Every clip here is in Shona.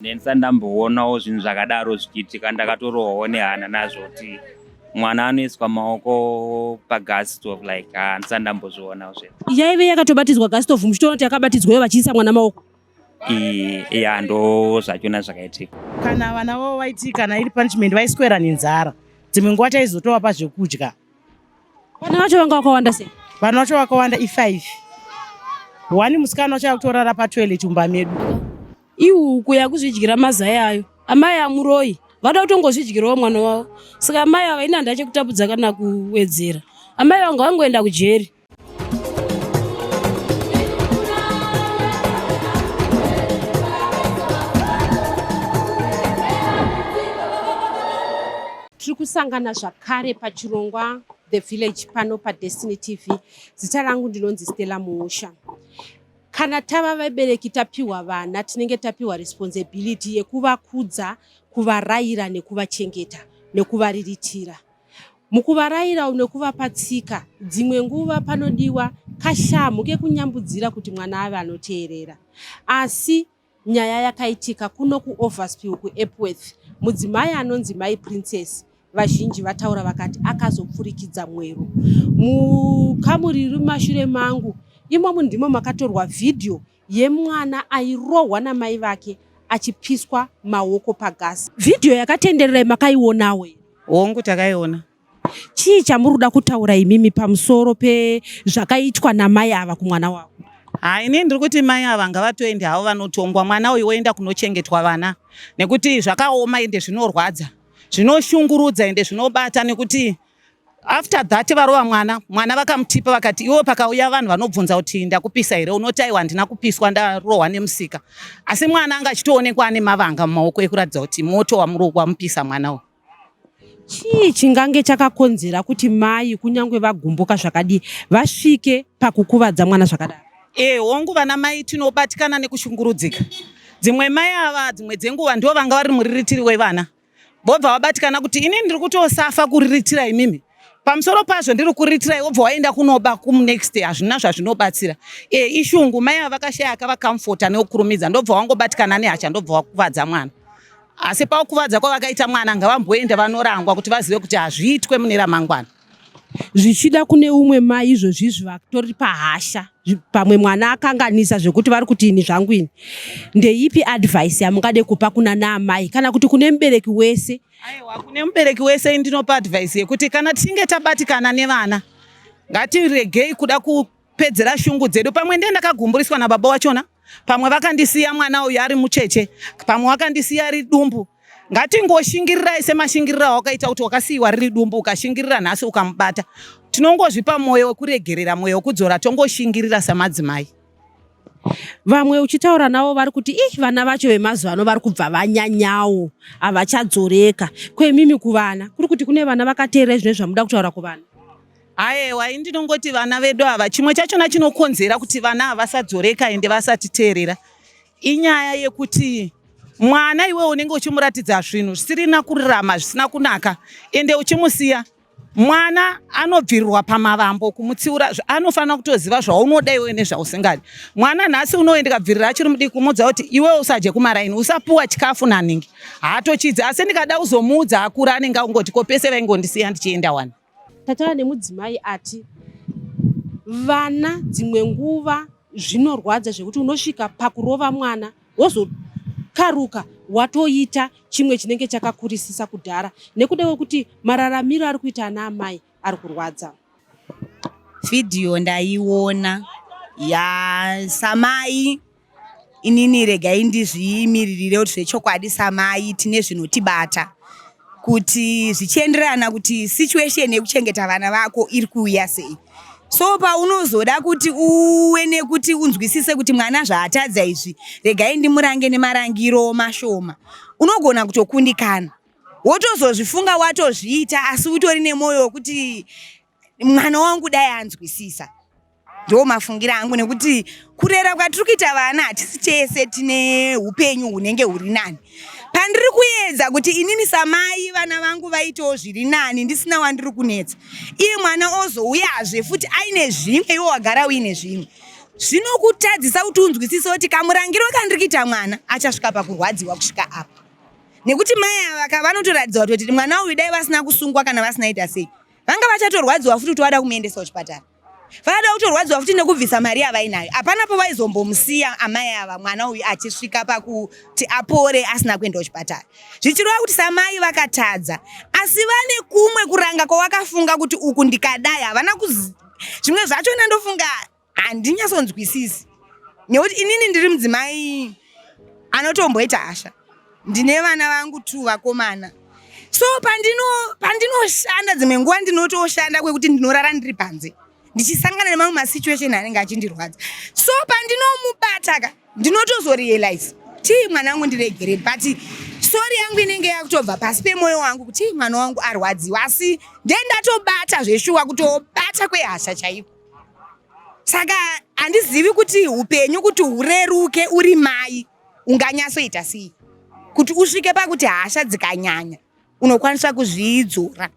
Ndisati ndamboonawo zvinhu zvakadaro zvichiitika ndakatorohwawo nehana nazvo kuti mwana anoiswa maoko pagas stove like handisati ndambozvionawo zve. Yaive yakatobatidzwa gas stove muchitoona kuti yakabatidzwa vachiisa mwana maoko. Iya ndo zvachona zvakaitika. Kana vana vavo vaiti kana iri punishment vaiswera nenzara dzimwe nguva taizotovapa zvekudya. Vana vacho vanga vakawanda sei? Vana vacho vakawanda i5. One musikana wacho akutorara patoilet mumba medu. Ihuku yakuzvidyira mazai ayo. Amai amuroyi vada kutongozvidyirawo mwana wavo. Saka amai ava ini handina chekutapudza kana kuwedzera. Amai vangu vangoenda kujeri. Tiri kusangana zvakare pachirongwa The Village pano paDestiny TV. Zita rangu ndinonzi Stella Muusha. Kana tava vabereki tapiwa vana tinenge tapiwa responsibility yekuvakudza, kuvarayira nekuvachengeta nekuvariritira. Mukuvarayira nekuvapa tsika, dzimwe nguva panodiwa kashamhu kekunyambudzira kuti mwana ave anoteerera. Asi Nyaya yakaitika kuno kuOverspill kuEpworth, mudzimai anonzi Mai Princess vazhinji vataura vakati akazopfurikidza mwero. Mukamuri riri mumashure mangu imomu ndimo makatorwa vhidhiyo yemwana airohwa namai vake achipiswa maoko pagasi. Vhidhiyo yakatenderera makaionawo here? Hongu takaiona. Chii chamuri kuda kutaura imimi pamusoro pezvakaitwa namai ava kumwana wavo? Ha, ini ndiri kuti mai ava ngavatoende havo vanotongwa, mwana uyu woenda kunochengetwa vana nekuti zvakaoma ende zvinorwadza, zvinoshungurudza ende zvinobata nekuti after that varova mwana, mwana vakamutipa vakati iwo pakauya vanhu vanobvunza kuti ndakupisa here, unoti aiwa handina kupiswa ndarohwa nemusika, asi mwana anga achitoonekwa ane mavanga mumaoko ekuratidza kuti moto wamupisa mwana uyu. Chii chingange chakakonzera kuti mai kunyange vagumbuka zvakadii vasvike pakukuvadza mwana zvakadaro? E, hongu vana mai tinobatikana nekushungurudzika. Dzimwe mai ava dzimwe dzenguva ndivo vanga vari muriritiri wevana. Vobva vabatikana kuti ini ndiri kutosafa kuriritira imimi. Pamusoro pazvo ndiri kuriritirai wobva waenda kunoba kumunext hazvina zvazvinobatsira. E, ishungu mai ava vakashaya akavacomforta nekukurumidza ndobva wangobatikana nehasha ndobva wakuvadza mwana. Asi pakuvadza kwavakaita mwana ngavamboenda vanorangwa kuti vazive kuti hazviitwe mune ramangwana. Zvichida kune umwe mai izvozvizvi vatori pahasha pamwe mwana akanganisa zvekuti vari kuti ini zvangu ini. Ndeipi advice yamungade kupa kuna naamai kana kuti kune mubereki wese? Aiwa, kune mubereki wese ndinopa advice yekuti kana tichinge tabatikana nevana ngatiregei kuda kupedzera shungu dzedu. Pamwe ndiye ndakagumburiswa nababa wachona, pamwe vakandisiya mwana uyu ari mucheche, pamwe vakandisiya ari dumbu. Ngatingoshingirirai semashingiriro awakaita kuti wakasiyiwa riri dumbu ukashingirira nhasi ukamubata. Tinongozvipa mwoyo wekuregerera, mwoyo wekudzora,tongoshingirira samadzimai. Vamwe uchitaura navo vari kuti ih vana vacho vemazuva ano vari kubva vanyanyawo havachadzoreka. Kwemimi kuvana kuri kuti kune vana vakateerera izvino zvamuda kutaura kuvana? Aewa, ini ndinongoti vana vedu ava chimwe chachona chinokonzera kuti vana ava vasadzoreka ende vasatiteerera inyaya yekuti mwana iwe unenge uchimuratidza zvinhu zvisirina kururama zvisina kunaka ende uchimusiya mwana anobvirirwa pamavambo kumutsiura anofanira kutoziva zvaunoda iwe nezvausingadi mwana nhasi unowe ndikabvirira achiri mudiki kumuudza kuti iwe usadye kumaraini usapuwa chikafu naningi haatochidzi asi ndikada kuzomuudza akura anenge angoti ko pese vaingondisiya ndichienda wani Tataura nemudzimai ati vana dzimwe nguva zvinorwadza zvekuti unosvika pakurova mwana wozokaruka watoita chimwe chinenge chakakurisisa kudhara nekuda kwekuti mararamiro ari kuita ana amai ari kurwadza. Vhidhiyo ndaiona yasamai Inini regai ndizvimiririre kuti zvechokwadi samai tine zvinotibata kuti zvichienderana kuti situation yekuchengeta vana vako iri kuuya sei so paunozoda kuti uwe nekuti unzwisise kuti mwana zvaatadza izvi regai ndimurange nemarangiro mashoma unogona kutokundikana wotozozvifunga watozviita asi utori nemwoyo wekuti mwana wangu dai anzwisisa ndo mafungira angu nekuti kurera kwatiri kuita vana hatisi tese tine upenyu hunenge huri nani pandiri kuedza kuti inini samai vana vangu vaitewo zviri nani ndisina wandiri kunetsa iye mwana ozouyazve futi aine zvimwe iwo wagara uine zvimwe Zvinokutadzisa kuti unzwisise kuti kamurangiro kandiri kuita mwana achasvika pakurwadziwa kusvika apa. Nekuti mai ava ka vanotoratidza kutoti mwana uyu dai vasina kusungwa kana vasina ita sei, vanga vachatorwadziwa futi kuti vada kumuendesa kuchipatara. Vada kutorwadziwa futi nekubvisa mari yavainayo. Hapana pavaizombomusiya amai ava mwana uyu achisvika pakuti apore asina kuenda kuchipatara. Zvichireva kuti samai vakatadza, asi vane kumwe kuranga kwavakafunga kuti uku ndikadai havana kuz zvimwe zvachona ndofunga handinyatsonzwisisi nekuti inini ndiri mudzimai anotomboita hasha. Ndine vana vangu two vakomana, so pandinoshanda dzimwe nguva ndinotoshanda kwekuti ndinorara ndiri panze ndichisangana nemamwe masituation anenge achindirwadza. So pandinomubata ka ndinotozorealize tii mwana wangu ndiregereri, but sori yangu inenge yakutobva pasi pemwoyo wangu kuti mwana wangu arwadziwa, asi ndendatobata zveshuwa, kutobata kwehasha chaiko. Saka handizivi kuti upenyu kuti hureruke uri mai unganyatsoita sei kuti usvike pakuti hasha dzikanyanya unokwanisa kuzvidzora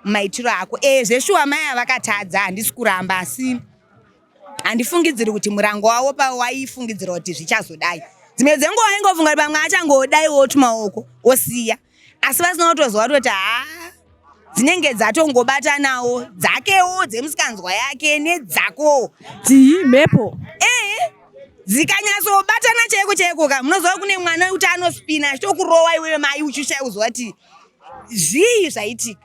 maitiro ako. Zveshuwa mai avakatadza, handisi kuramba, asi handifungidziri kuti murango wavo pawaifungidzira kuti zvichazodai. Dzimwe dzenguva waingofunga kuti pamwe achangodaiwo tumaoko osiya, asi vasina kutoziva kutoti haa dzinenge dzatongobatanawo dzakewo dzemusikanzwa yake nedzakowo Dzii mhepo. Dzikanyatsobatana chaiko chaiko ka, munoziva kune mwana wekuti anospina achitokurowa iwewe mai uchishaya kuziva kuti zvii zvaitika.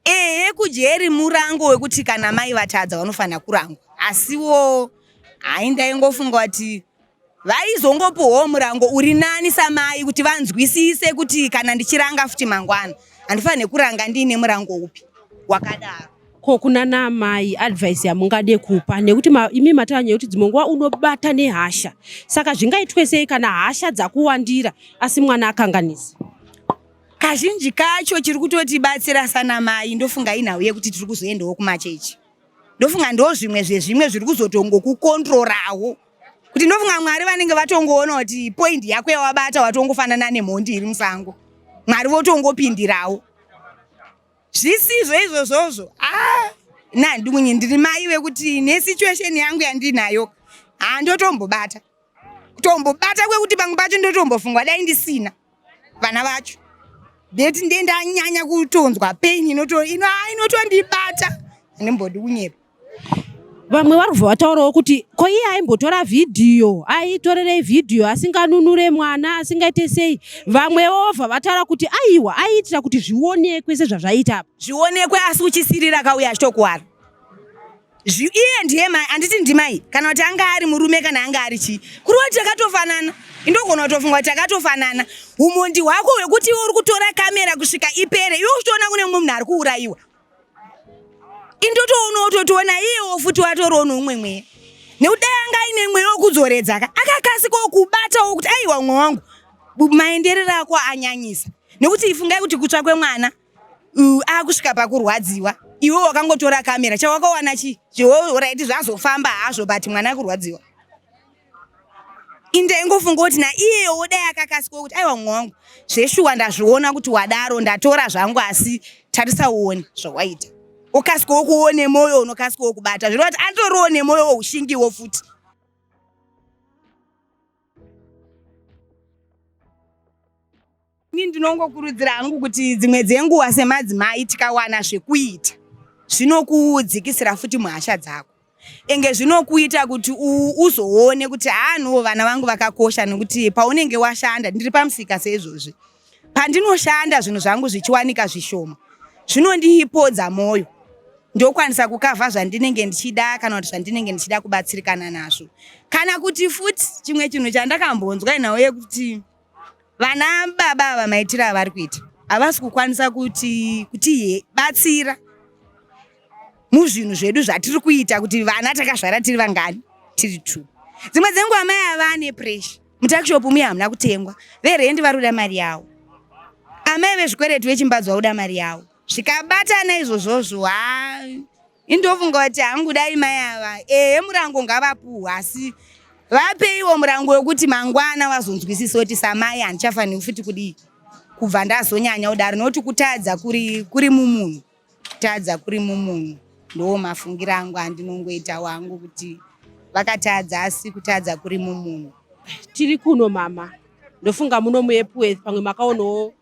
Ehe, kujeri murango wekuti kana mai vatadza vanofanira kurangwa, asiwo hai ndaingofunga kuti vaizongopuhwawo murango uri nani samai kuti vanzwisise kuti kana ndichiranga futi mangwana handifanire kuranga ndiine murango upi wakadaro. Ko kuna namai advice yamungade kupa, nekuti imi matanya yekuti dzimwe nguva unobata nehasha, saka zvingaitwe sei kana hasha dzakuwandira asi mwana akanganisa? Kazhinji kacho chiri kutotibatsira sana mai ndofunga inhau yekuti tiri kuzoendawo kumachechi. Ndofunga ndo zvimwe zvezvimwe zviri kuzotongokukontrorawo kuti ndofunga Mwari vanenge vatongoona kuti point yako yawabata watongofanana nemhondi iri musango, Mwari votongopindirawo. Zvisizvo izvozvozvo, nandingunye ndiri mai vekuti nesituation yangu yandinayo handotombobata kutombobata kwekuti pamwe pacho ndotombofunga dai ndisina vana vacho ndeti ndiye ndanyanya kutonzwa pain inotondibata, handimbodi kunyepa. Vamwe vari kubva vataurawo kuti ko iye aimbotora vhidhiyo, aitorerei vhidhiyo asinganunure mwana, asingaite sei? Vamwewo vobva vataura kuti aiwa, aiitira kuti zvionekwe sezvazvaita apa. Zvionekwe asi uchisirira kauya achitokuwara. Iye ndiye mai, handiti ndimai, kana kuti anga ari murume kana anga ari chii, kuri kuti takatofanana. Indogona kutofunga kuti takatofanana. Umondi hwako hwekuti iwe uri kutora kamera kusvika ipere, iwe uchitoona kune mumwe munhu ari kuurayiwa, indotoonawo totoona iyewo futi watoriwo neumwe mweya, nekuti dai anga aine mweya wekudzoredza ka akakasikawo kubatawo kuti aiwa mwe wangu maenderero ako anyanyisa. Nekuti ifungai kuti kutsva kwemwana akusvika pakurwadziwa, iwe wakangotora kamera, chawakawana chii? Right, zvazofamba hazvo, but mwana akurwadziwa. Indaingofunga kuti naiyewo dai akakasikawo kuti aiwa mwe wangu zveshuwa ndazviona kuti wadaro, ndatora zvangu, asi tarisa uone zvawaita. Ukasikawo kuone moyo unokasikawo kubata, zvinova kuti atoriwo nemoyo weushingiwo futi. Ini ndinongokurudzira hangu kuti dzimwe dzenguva semadzimai tikawana zvekuita zvinokudzikisira futi muhasha dzako, enge zvinokuita kuti uzoone kuti haano vana vangu vakakosha. Nekuti paunenge washanda, ndiri pamusika seizvozvi, pandinoshanda zvinhu zvangu zvichiwanika zvishoma, zvinondipodza mwoyo, ndokwanisa kukavha zvandinenge ndichida kana kuti zvandinenge ndichida kubatsirikana nazvo. Kana kuti futi chimwe chinhu chandakambonzwa inhau yekuti vana baba ava maitiro avari kuita havasi kukwanisa kuti batsira muzvinhu zvedu zvatiri kuita, kuti vana takazvara tiri vangani, tiri two. Dzimwe dzenguva mai ava ane pressure, mutuckshop muya hamuna kutengwa, verendi vari kuda mari yavo, amai vezvikwereti vechimbadzo vakuda mari yavo, zvikabatana izvozvozvo. Ha, indofunga kuti hangu dai mai ava ehe murango ngavapuhwe, asi vapeiwo murango wekuti mangwana vazonzwisisa kuti samai handichafaniri futi kudii kubva ndazonyanya kudaro, nokuti kutadza kuri mumunhu, kutadza kuri mumunhu. Ndo mafungiro angu andinongoita wangu kuti vakatadza, asi kutadza kuri mumunhu. Tiri kuno mama, ndofunga muno muEpworth pamwe makaonawo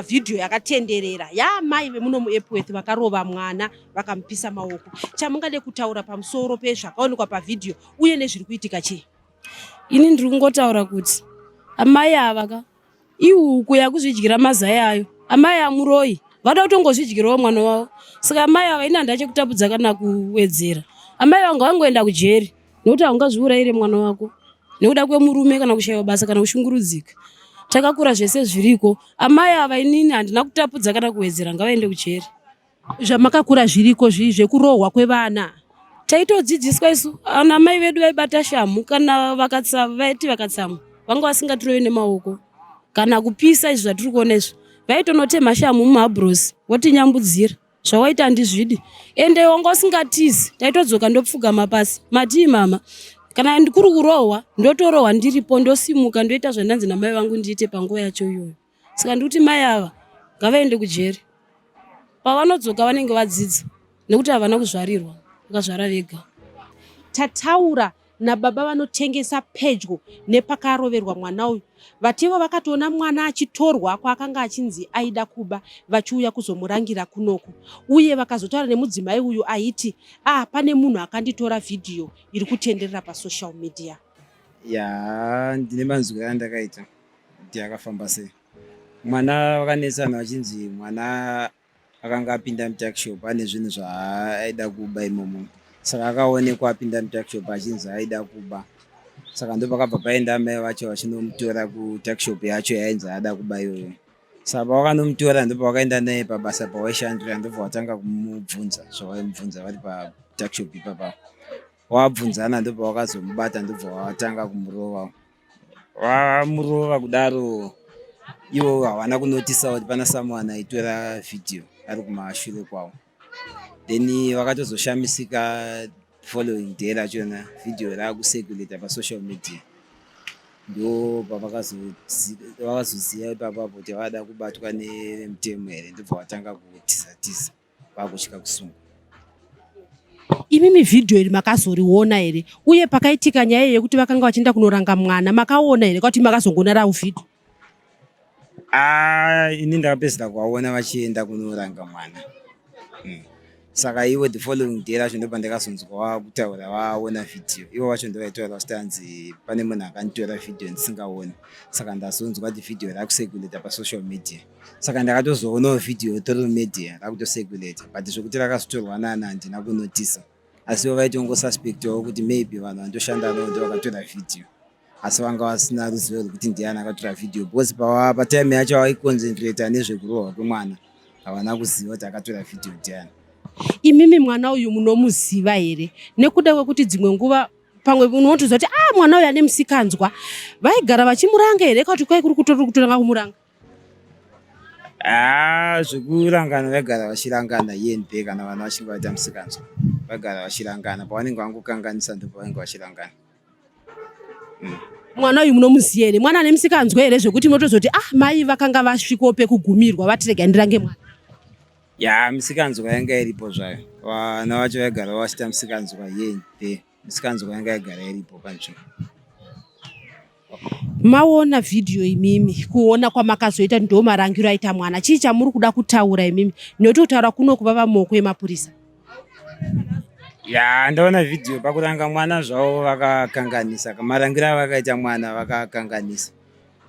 vhidhiyo yakatenderera yaamai vemuno muEpworth vakarova mwana vakamupisa maoko. Chamungade kutaura pamusoro pezvakaonekwa pavhidhiyo uye nezviri kuitika chii? Ini ndiri kungotaura kuti amai ava ka ihuku yakuzvidyira mazai ayo. Amai amuroyi vada kutongozvidyirawo mwana wavo. Saka amai ava ini handina chekutapudza kana kuwedzera. Amai vangu vangoenda kujeri nekuti haungazviurayire mwana wako nekuda kwemurume kana kushaiwa basa kana kushungurudzika. Takakura zvese zviriko. Amai ava inini handina kutapudza kana kuwedzera, ngavaende kujeri. Zvamakakura zviriko zvii zvekurohwa kwevana? Taitodzidziswa isu, ana mai vedu vaibata shamhu kana vaiti vakatsamwa vanga vasingatirove nemaoko kana kupisa. Izvi zvatiri kuona izvi, vaitonotema shamhu mumahabhurosi votinyambudzira, zvawaita handizvidi, ende wanga usingatizi. Taitodzoka ndopfugama pasi, matii mama? Kana kuri kurohwa ndotorohwa ndiripo, ndosimuka ndoita zvandanzi namai vangu ndiite panguva yacho iyoyo. Saka ndikuti mai ava ngavaende kujeri. Pavanodzoka vanenge vadzidza, nekuti havana kuzvarirwa, vakazvara vega. Tataura nababa vanotengesa pedyo nepakaroverwa mwana uyu. Vativo vakatoona mwana achitorwa kwaakanga achinzi aida kuba, vachiuya kuzomurangira kunoku, uye vakazotaura nemudzimai uyu aiti ah, pane munhu akanditora vhidhiyo iri kutenderera pasocial media. Ya, ndine manzwiro andakaita kuti akafamba sei. Mwana vakanetsana vachinzi mwana akanga apinda mutuckshop ane zvinhu zvaaida kuba imomo. Saka akaonekwa apinda mutuckshop achinzi aida kuba, saka ndo pakabva paenda amai vacho vachinomutora kutuckshop yacho yainzi aada kuba iyoyo. Saka pavakanomutora, ndopavakaenda naye pabasa pawaishandira, ndobva vatanga kumubvunza zvavaimubvunza vari patuckshop ipapa. Wabvunzana, ndopavakazomubata, ndobva vatanga kumurova. Vamurova kudaro, ivo havana kunotisa kuti pana someone aitora vhidhiyo ari kumashure kwavo. Then vakatozoshamisika following day rachona vhidhiyo raakucirculata pasocial media. Ndo pavakazoziva ipapapo kuti vada kubatwa nemutemo here, ndobva vatanga kutiza tiza vakutya kusungwa. Imimi vhidhiyo iri makazoriona here? Uye pakaitika nyaya yekuti vakanga vachienda kunoranga mwana, makaona here kwati makazongoona rawo vhidhiyo? Ah, ini ndakapedzisira kuvaona vachienda kunoranga mwana. Saka ivo the following day racho ndopa ndakazonzwa vakutaura vaona vhidhiyo. Ivo vacho ndovaitaura vachiti hanzi pane munhu akanditora vhidhiyo ndisingaoni. Saka ndazonzwa kuti vhidhiyo rakucirculata pasocial media, saka ndakatozoonawo vhidhiyo through media rakutocirculata, but zvokuti rakazotorwa nani handina kunotisa. Asi ivo vaitongosuspectawo kuti maybe vanhu vanotoshanda navo ndo vakatora vhidhiyo, asi vanga vasina ruzivo rwekuti ndiani akatora vhidhiyo, because patime yacho vaikoncentrata nezvekurohwa kwemwana, havana kuziva kuti akatora vhidhiyo ndiani. Imimi mwana uyu munomuziva here? Nekuda kwekuti dzimwe nguva pamwe unotoziva kuti ah, mwana uyu ane musikanzwa. Vaigara vachimuranga here, kuti kwai kuri kutori kutoranga kumuranga? Ah, zvekurangana vaigara vachirangana here and kana vana vachinge vaita musikanzwa vaigara vachirangana. Pavanenge vangokanganisa ndo pavanenge vachirangana. Mwana uyu munomuziva here? Mwana ane musikanzwa here zvekuti munotozoti ah, mai vakanga vasvikawo pekugumirwa, vati rega ndirange mwana? Ya, misikanzwa yanga iripo zvayo. Vana vacho vaigara vachiita misikanzwa here and there. Misikanzwa yanga yagara iripo panzvimbo. Maona vhidhiyo imimi, kuona kwamakazoita ndo marangiro aita mwana, chii chamuri kuda kutaura imimi? Nekuti kutaura kuno kuvava mumaoko emapurisa. Ya, ndaona vhidhiyo. Pakuranga mwana zvavo vakakanganisa. Marangiro avakaita mwana vakakanganisa,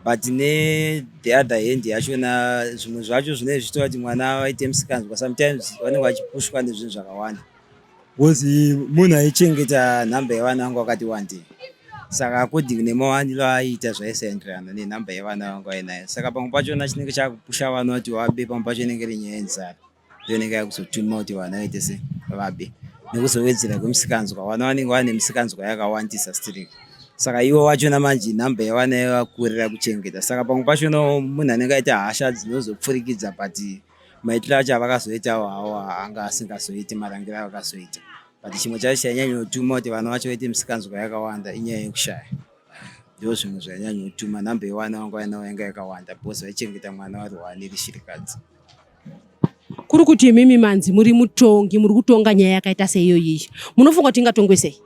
but ne the other hand yachona, zvimwe zvacho zvinenge zvichitova kuti mwana vaite musikanzwa, sometimes vanenge vachipushwa nezvinhu zvakawanda, because munhu aichengeta nhamba yevana vanga vakati wandei. Saka according nemawandiro aiita zvaisaenderana nenhamba yevana vanga vainayo. Saka pamwe pachona chinenge chakupusha vana kuti vabe, pamwe pacho inenge iri nyaya yenzara, ndo inenge yakuzotuma kuti vana vaite se vabe. Nekuzowedzera kwemusikanzwa, vana vanenge vane misikanzwa yakawandisa strict. Saka ivo vachona manje nhamba yevana yavakurira kuchengeta. Saka pamwe pachona munhu anenge aita hasha dzinozopfurikidza, but maitiro acho avakazoitawo hawo anga asingazoiti marangiro avakazoita. But chimwe chacho chainyanyotuma kuti vana vacho vaite misikanzwa yakawanda inyaya yekushaya. Ndo zvimwe zvainyanyotuma. Nhamba yevana vanga vainavo yanga yakawanda because vaichengeta mwana vari one, iri shirikadzi. Kuri kuti imimi manzi muri mutongi, muri kutonga nyaya yakaita seiyoyi, munofunga kuti ingatongwe sei?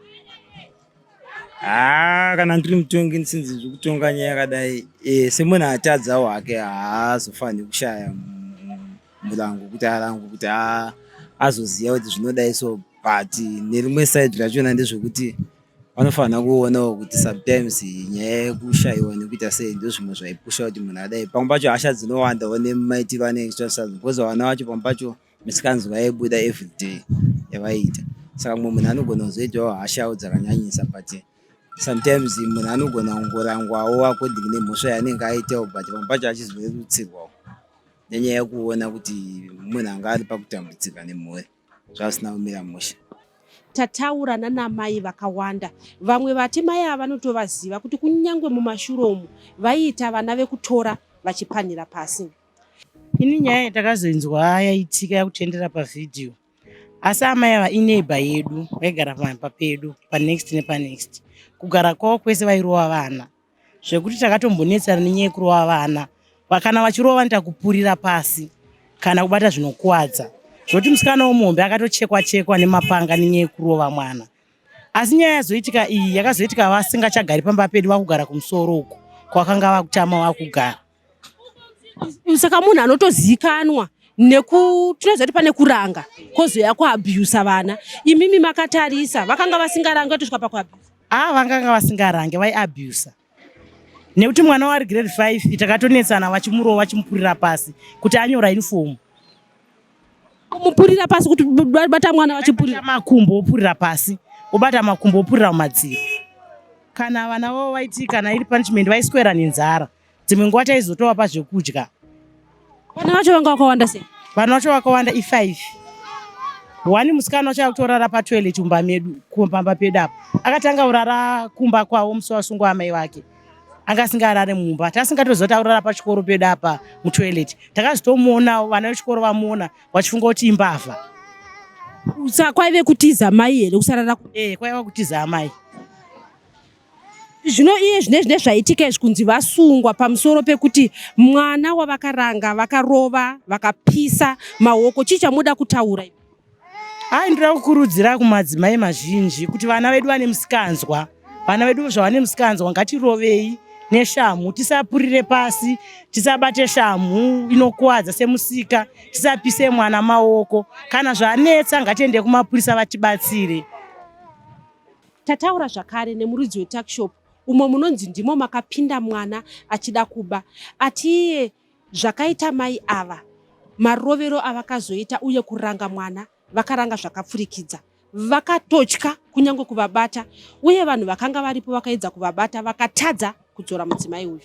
Haa, kana ndiri mutongi ndisinzi ndiri kutonga nyaya yakadai, semunhu atadzawo hake, haazofaniri kushaya murango kuti arangwe, kuti azoziva kuti zvinodai so. But nerimwe side rachona ndezvekuti vanofanira kuonawo kuti sometimes nyaya yekushayiwa nekuita sei ndo zvimwe zvaipusha kuti munhu adai. Pamwe pacho hasha dzinowandawo nemaitiro anenge achiita, because vana vacho pamwe pacho misikanzwa yaibuda everyday yavaiita. Saka mumwe munhu anogona kuzoitawo hashawo dzakanyanyisa, but sometimes munhu anogona kungorangwawo according nemhosva yaanenge aitawo, but pamwe pacho achizorerutsirwawo nenyaya yekuona kuti munhu anga ari pakutambudzika nemhuri, zvasina kumira mushe. Tataura nanamai vakawanda. Vamwe vati mai ava vanotovaziva, kuti kunyange mumashure umu vaiita vana vekutora vachipanhira pasi. Ini nyaya yatakazoinzwa yaitika yakutendera pavhidhiyo, asi amai ava ineighbour yedu, vaigara pamba pedu panext nepanext. Kugara kwavo kwese vairova vana, zvekuti takatombonetsana nenyaya yekurova vana. Kana vachirova vanoita kupurira pasi kana kubata zvinokuwadza, zvokuti musikana womombe akatochekwa chekwa nemapanga nenyaya yekurova mwana. Asi nyaya yazoitika iyi yakazoitika vasingachagari pamba pedu, vakugara kumusoro uko kwakanga vakutama vakugara. Saka munhu anotozikanwa neku tinoziva kuti pane kuranga, kwozoya kuabhusa vana. Imimi makatarisa, vakanga vasingarangi vatosvika pakuabhusa? A, vanganga vasingarange, vaiabhusa, nekuti mwana wari grade 5 takatonetsana vachimurova, vachimupurira pasi kuti anyora uniform. Kumupurira pasi, kuti bata mwana vachipurira? Makumbo opurira pasi, obata makumbo opurira mumadziro. Kana vana vavo vaiti kana iri punishment vaiswera nenzara, dzimwe nguva taizotovapa zvekudya. Vana vacho vanga vakawanda sei? Vana vacho vakawanda, i5. One musikana wacho akutorara patoilet mumba medu, pamba pedu apa. Akatanga kurara kumba kwavo musi wasungwa amai vake, anga asingarare mumba. Tasingatoziva kuti akurara pachikoro pedu apa mutoilet. Takazotomuonawo vana vechikoro vamuona vachifunga kuti imbavha. Saka kwaive kutiza mai here, kusarara? E, kwaiva kutiza amai. Zvino iye zvine zvaitika izvi, kunzi vasungwa pamusoro pekuti mwana wavakaranga, vakarova, vakapisa maoko, chii chamuda kutaura? Hai, ndoda kukurudzira kumadzimai mazhinji kuti vana vedu vane musikanzwa, vana vedu zvavane musikanzwa, ngatirovei neshamhu, tisapurire pasi, tisabate shamhu inokuwadza semusika, tisapise mwana maoko. Kana zvanetsa ngatiende kumapurisa vatibatsire. Tataura zvakare nemuridzi wetuckshop umo munonzi ndimo makapinda mwana achida kuba. Ati iye zvakaita mai ava, marovero avakazoita uye kuranga mwana, vakaranga zvakapfurikidza, vakatotya kunyange kuvabata, uye vanhu vakanga varipo vakaedza kuvabata vakatadza kudzora mudzimai uyu.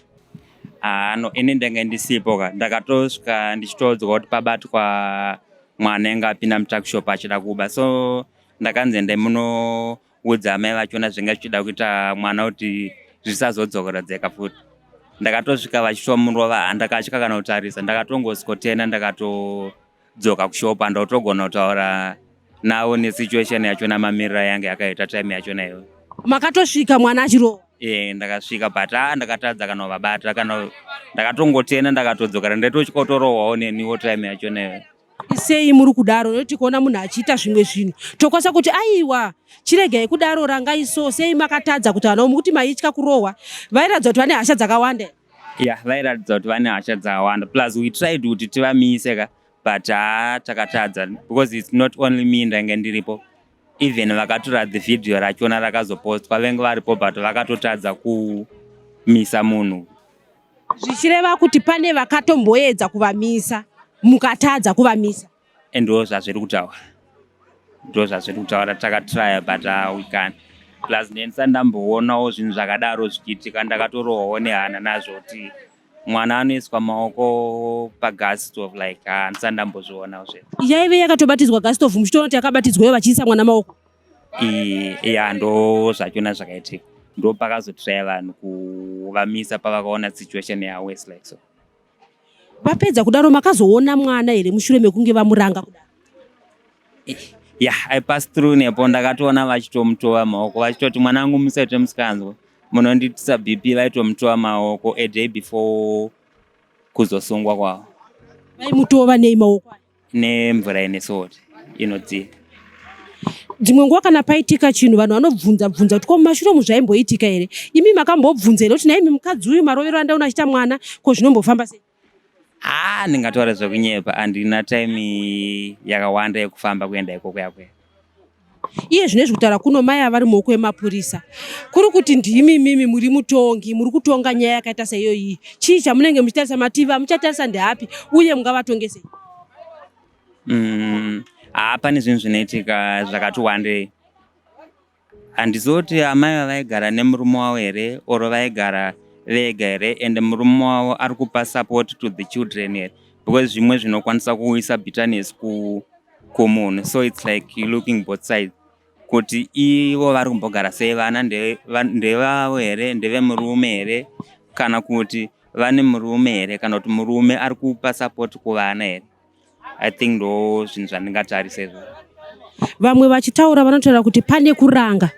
Ah, no, ini ndenge ndisipo ka. Ndakatosvika ndichitoudzwa kuti pabatwa mwana enge apinda mutuckshop achida kuba, so ndakanzi endai munoudza amai vachona zvinge zvichida kuita mwana kuti zvisazodzokoredzeka futi. Ndakatosvika vachitomurova, handakatya kana kutarisa. Ndakatongosvikotena, ndakatodzoka kushopa, ndotogona kutaura navo nesituation yachona, mamiriro yange yakaita time yachona iyoyo. Makatosvika mwana achirova? E, ndakasvika, but a ndakatadza kana kuvabata kana. Ndakatongotena, ndakatodzokera, ndaitotya neniwo time yachona iyoyo. Sei muri kudaro? Nekuti kuona munhu achiita zvimwe zvinhu tokwanisa kuti aiwa, chiregai kudaro, rangai. So sei makatadza kuti vana mukuti maitya kurohwa? Vairatidza kuti vane hasha dzakawanda. Ya, vairatidza kuti vane hasha dzakawanda, plus we tried kuti tivamise ka, but haa, takatadza, because it's not only me ndainge ndiripo. Even vakatora the video rachona rakazopostwa venge varipo, but vakatotadza kumisa munhu. Zvichireva kuti pane vakatomboedza kuvamisa, mukatadza kuvamisa? Ndo zvazviri kutaura, ndo zvazviri kutaura. Takatrya, but we can't. Plus ndendisati ndamboonawo zvinhu zvakadaro zvichiitika. Ndakatorohwawo nehana nazvo kuti mwana anoiswa maoko pagas stove, like handisati ndambozvionawo zve. Yaive yakatobatidzwa gas stove, muchitoona kuti yakabatidzwayo vachiisa mwana maoko? Ya, ndo zvachona zvakaitika. Ndo pakazotraya vanhu kuvamisa pavakaona situation yaworse like so. Vapedza kudaro, makazoona mwana here mushure mekunge vamuranga kudaro? Yeah, I pass through nepo, ndakatoona vachitomutova maoko, vachitoti, "Mwana wangu, musaite musikanzwa, munondiitisa BP." Vaitomutova maoko a day before kuzosungwa kwavo. Vaimutova nei maoko aya? Nemvura ine salt inodziya. Dzimwe nguva kana paitika chinhu vanhu vanobvunza bvunza kuti ko mumashure umu zvaimboitika here? Imi makambobvunza here kuti nhaimi mukadzi uyu marovero andaona achiita mwana ko zvinombofamba sei? Haa ndingataura zvekunyepa handina time yakawanda yekufamba kuenda ikoko yakuya. Iye zvino izvi kutaura kuno mai ava vari mumaoko emapurisa. Kuri kuti ndimi imimi muri mutongi muri kutonga nyaya yakaita seiyoyi. Chii chamunenge muchitarisa mativi amuchatarisa ndeapi uye mungavatonge sei? Haa pane zvinhu zvinoitika zvakati wandei. Handizoti amai ava vaigara nemurume wavo here or vaigara vega here and murume wavo ari kupa support to the children here because zvimwe zvinokwanisa kuuyisa bitterness kumunhu so it's like looking both sides kuti ivo vari kumbogara sei vana ndevavo here ndevemurume here kana kuti vane murume here kana kuti murume ari kupa support kuvana here. I think ndo zvinhu zvandingatarisa izvozvo. Vamwe vachitaura vanotaura kuti pane kuranga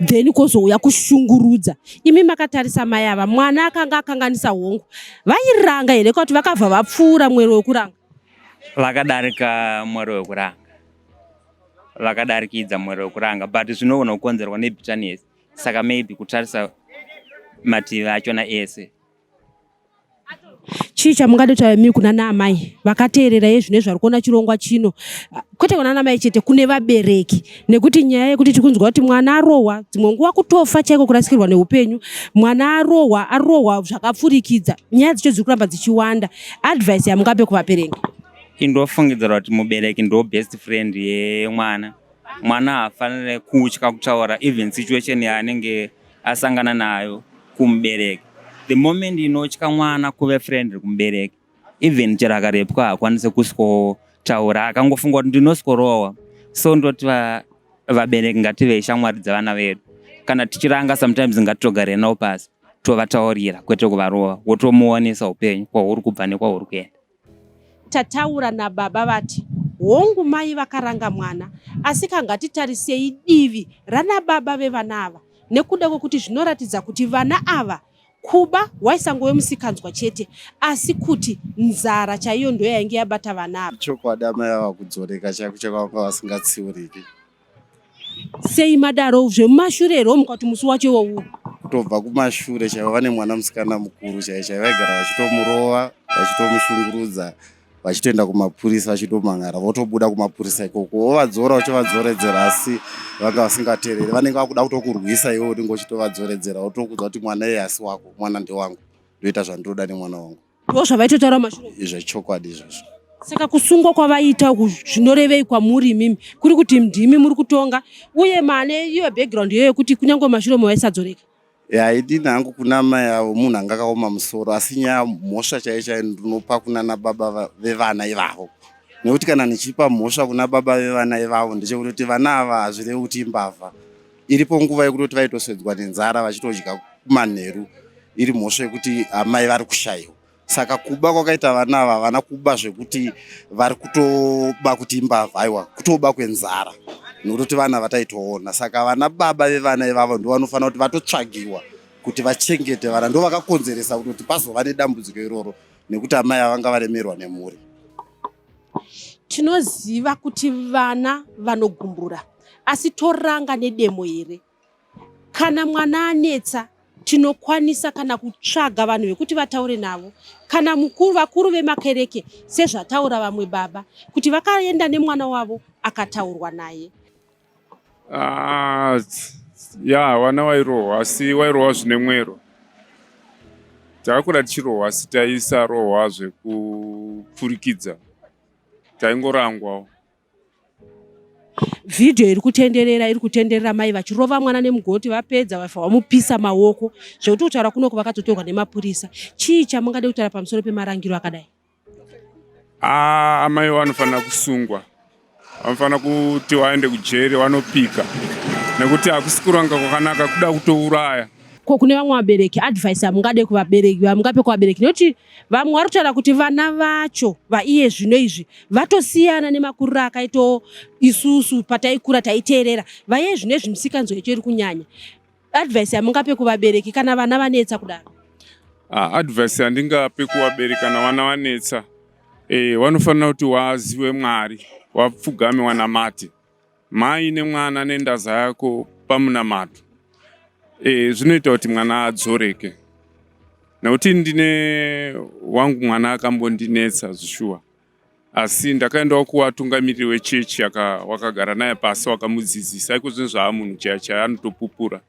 then kozouya kushungurudza. Imi makatarisa mai ava mwana akanga akanganisa hongu vairanga here kuti vakabva vapfuura mwero wekuranga? Vakadarika mwero wekuranga, vakadarikidza mwero wekuranga but zvinogona kukonzerwa nebitterness saka maybe kutarisa mativi achona ese. Chii chamungade kutaura imi kuna naamai vakateerera iye zvino izvi vari kuona chirongwa chino kwete kuna naamai chete kune vabereki nekuti nyaya yekuti tikunzwa kuti mwana arohwa dzimwe nguva kutofa chaiko kurasikirwa neupenyu mwana arohwa arohwa zvakapfurikidza nyaya dzacho dziri kuramba dzichiwanda advice yamungape kuvabereki Indofungidzira kuti mubereki ndo best friend yemwana. Mwana haafanire kutya kutaura even situation yaanenge asangana nayo kumubereki. The moment inotya mwana kuve friend kumubereki even chero akarepwa haakwanise kusikotaura akangofunga kuti ndinosvikorohwa. So ndoti vabereki ngativei shamwari dzevana vedu. Kana tichiranga sometimes ngatitogarei navo pasi tovataurira kwete kuvarova wotomuonesa upenyu kwahuri kubva nekwahuri kuenda. Tataura nababa vati hongu mai vakaranga mwana asi ka ngatitarisei divi ranababa vevana ava nekuda kwekuti zvinoratidza kuti vana ava kuba waisangove musikanzwa chete asi kuti nzara chaiyo ndoyainge yabata vana ava. Chokwadi amai ava kudzoreka chaiko chaiko vanga vasingatsiuriki. Sei madaro zvemumashure here omuka kuti musi wacho iwowu? Kutobva kumashure chaivo vane mwana musikana mukuru chaiye chaiye vaigara vachitomurova vachitomushungurudza vachitoenda kumapurisa vachitomhan'ara votobuda kumapurisa ikoko vovadzora vachivadzoredzera asi vanga vasingateereri vanenge vakuda kutokurwisa iwe unenge uchitovadzoredzera votokuudza kuti mwana iye asi wako mwana ndewangu ndoita zvandinoda nemwana wangu. Ndoo zvavaitotaura mumashure umu. Zvechokwadi izvozvo. Saka kusungwa kwavaiita uku zvinorevei kwamuri imimi? Kuri kuti ndimi muri kutonga uye mane iyo background iyoyo yekuti kunyange mumashure umu vaisadzoreka. Ya inini hangu kuna amai avo munhu anga akaoma musoro asi nyaya mhosva chaiyo chaiyo ndinopa kunana baba vevana ivavo nekuti kana ndichipa mhosva kuna baba vevana ivavo ndechekutoti vana ava hazvirevi kuti imbavha Iripo nguva yekutoti vaitosedzwa nenzara vachitodya kumanheru iri mhosva yekuti amai vari kushaiwa. Saka kuba kwakaita vana ava havana kuba zvekuti vari kutoba kuti imbavha aiwa kutoba kwenzara nokutoti vana vataitoona. Saka vana baba vevana ivavo ndovanofanira kuti vatotsvagiwa kuti vachengete vana ndovakakonzeresa kutoti pazova nedambudziko iroro nekuti amai ava vanga varemerwa nemhuri. Tinoziva kuti vana vanogumbura asi toranga nedemo here? Kana mwana anetsa tinokwanisa kana kutsvaga vanhu vekuti vataure navo kana mukuru vakuru vemakereke sezvataura vamwe baba kuti vakaenda nemwana wavo akataurwa naye. Ah, ya wana wairohwa asi wairohwa zvine mwero. Takakura tichirohwa asi taisarohwa zvekupfurikidza, taingorangwawo. Vhidhiyo iri kutenderera iri kutenderera mai vachirova mwana nemugoti vapedza vafa vamupisa maoko zvekuti kutaura kunoko vakatotorwa nemapurisa. Chii chamungade kutaura pamusoro pemarangiro akadai? Ah, amai vanofanira kusungwa, vanofanira kuti vaende kujeri vanopika nekuti hakusi kuranga kwakanaka kuda kutouraya. Ko kune vamwe vabereki advice yamungade kuvabereki vamungape kuvabereki nekuti vamwe vari kutaura kuti vana vacho vaiye zvino izvi vatosiyana nemakuriro akaitawo isusu pataikura taiteerera vaiye zvino izvi misikanzwa yacho iri kunyanya Advice yamungape kuvabereki kana vana vanetsa kudaro? Ah, advice yandingape kuvabereki kana vana vanetsa. e, wanofanira kuti waziwe Mwari, wapfugame wanamate mai nemwana nendaza yako pamunamato. E, zvinoita kuti mwana adzoreke nekuti ndine wangu mwana akambondinetsa zvishuwa asi ndakaendawo kuvatungamiriri wechechi wakagara naye pasi wakamudzidzisa iko zvinhu zvaa munhu chaya chaya anotopupura.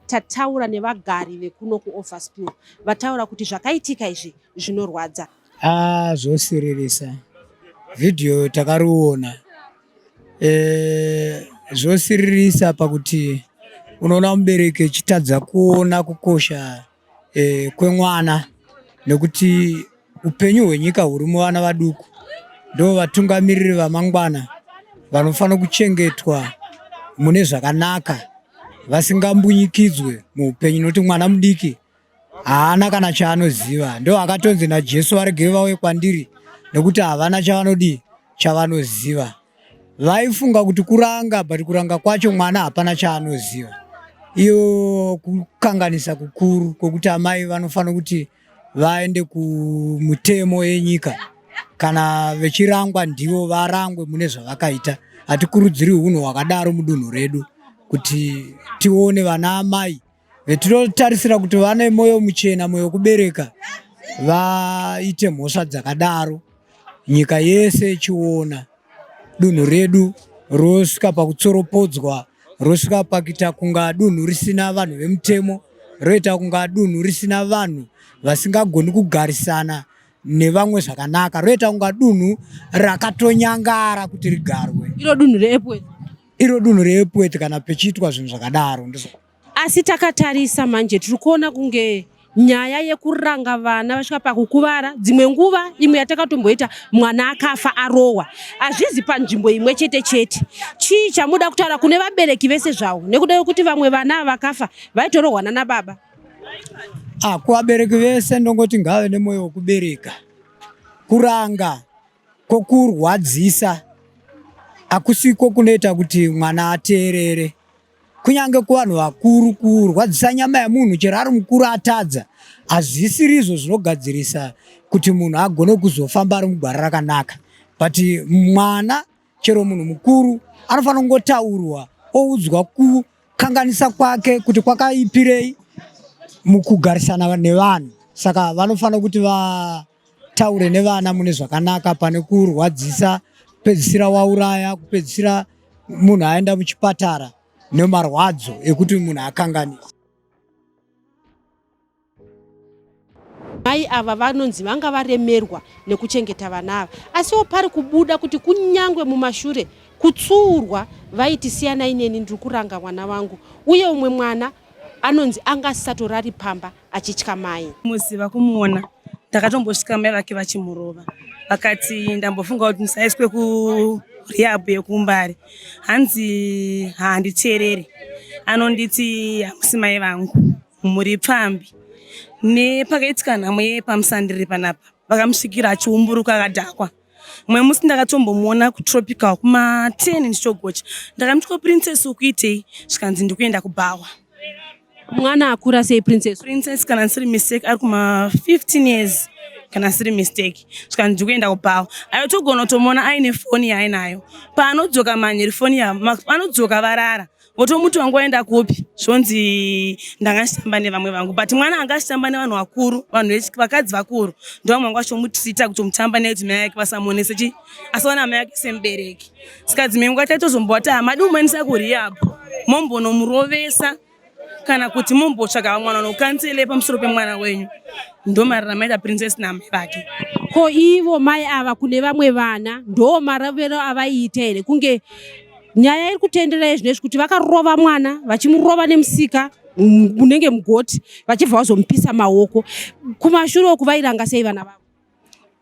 Tataura nevagari vekuno kuOverspill vataura kuti zvakaitika izvi zvinorwadza. Ah, zvosiririsa. Vhidhiyo takariona. E, zvosiririsa pakuti unoona mubereki echitadza kuona kukosha e, kwemwana nekuti upenyu hwenyika huri muvana vaduku ndo vatungamiriri vamangwana vanofanira kuchengetwa mune zvakanaka vasingambunyikidzwe muupenyu nokuti mwana mudiki haana kana chaanoziva ndo akatonzi najesu varegei vauye kwandiri nekuti havana chavanodii chavanoziva Vaifunga kuti kuranga but kuranga kwacho mwana hapana chaanoziva. Iyo kukanganisa kukuru kwokuti amai vanofanira kuti vaende kumutemo yenyika kana vechirangwa ndivo varangwe mune zvavakaita. Hatikurudziri hunhu hwakadaro mudunhu redu kuti tione vana amai vetinotarisira kuti vane moyo muchena moyo wekubereka vaite mhosva dzakadaro nyika yese ichiona dunhu redu rosvika pakutsoropodzwa rosvika pakuita kunga dunhu risina vanhu vemutemo roita kunga dunhu risina vanhu vasingagoni kugarisana nevamwe zvakanaka roita kunga dunhu rakatonyangara kuti rigarwe iro dunhu reepworth iro dunhu reepworth kana pechiitwa zvinhu zvakadaro ndizvo Asi takatarisa manje tiri kuona kunge nyaya yekuranga vana vasvika pakukuvara dzimwe nguva imwe yatakatomboita mwana akafa arohwa hazvizi panzvimbo imwe chete chete chii chamuda kutaura kune vabereki vese zvavo nekuda kwekuti vamwe vana vakafa vaitorohwa nana baba ah, kuvabereki vese ndongoti ngave nemwoyo wekubereka kuranga kwokurwadzisa hakusiko kunoita kuti mwana ateerere kunyange kuvanhu vakuru kurwadzisa nyama yemunhu chero ari mukuru atadza hazvisirizvo zvinogadzirisa kuti munhu agone kuzofamba ari mugwara rakanaka but mwana chero munhu mukuru anofanira kungotaurwa oudzwa kukanganisa kwake kuti kwakaipirei mukugarisana nevanhu saka vanofanira kuti vataure nevana mune zvakanaka pane kurwadzisa kupedzisira wauraya kupedzisira munhu aenda muchipatara nemarwadzo ekuti munhu akanganisa. Mai ava vanonzi vanga varemerwa nekuchengeta vana ava, asiwo pari kubuda kuti kunyangwe mumashure kutsuurwa vaiti siyanai neni ndiri kuranga mwana wangu, uye umwe mwana anonzi anga asisatorari pamba achitya mai. Muziva kumuona ndakatombosvika mai vake vachimurova vakati ndambofunga kuti musaiswe kurehab yekumbare hanzi handiteereri anonditi hamusi mai vangu muri pfambi nepakaitika nhamo yepamusandiri panapa vakamusvikira achiumburuka akadhakwa mumwe musi ndakatombomuona kutropical kuma 10 ndichitogocha ndakamuti ko princess ukuitei zvikanzi ndikuenda kubhawa mwana akura sei princess princess kana ndisiri mistake ari kuma 15 years kana siri mistake zvikanzi ndikuenda kubhawa ayo togona kutomuona aine foni yaainayo paanodzoka manyeri foni ya anodzoka varara votomuti wangu waenda kupi zvonzi ndanga ndichitamba nevamwe vangu but mwana anga achitamba nevanhu vakuru vanhu vakadzi vakuru ndovamwe vangu vachitomutreata kutomutamba nekuti mai yake vasamuonese chi asaona amai yake semubereki saka dzimwe nguva taitozombovati hamadi kumuendesa kurehab mombonomurovesa kana kuti mombotsvaga vamwe vanhu vanokansele pamusoro pemwana wenyu ndomarira maita princess naamai vake ko ivo mai ava kune vamwe vana ndo marovero avaiita here kunge nyaya iri kutenderera yezvinezvi kuti vakarova mwana vachimurova nemusika unenge mugoti vachibva vazomupisa maoko kumashure uku vairanga sei vana vavo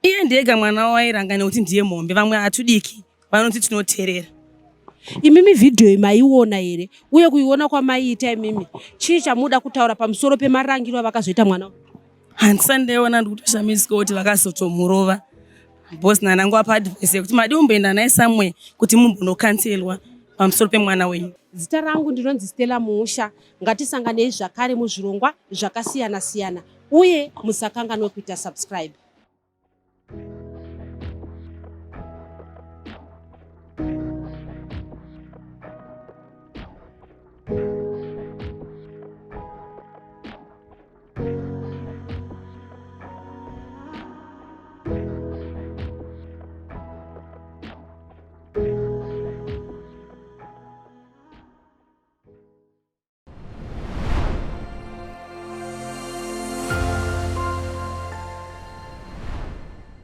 iye ndega mwana wairanga nekuti ndiye mombe vamwe hatudiki vanoti tinoterera imimi vhidhiyo maiona here uye kuiona kwamaiita imimi chii chamuda kutaura pamusoro pemarangiro avakazoita mwana handisati ndaiona ndikutoshamisika kuti vakazotomurova because nanangu apa advice yekuti madi umboenda naye somewhere kuti mumbonokanselwa pamusoro pemwana wenyu zita rangu ndinonzi stella muusha ngatisanganei zvakare muzvirongwa zvakasiyana siyana uye musakanganwe kuita subscribe.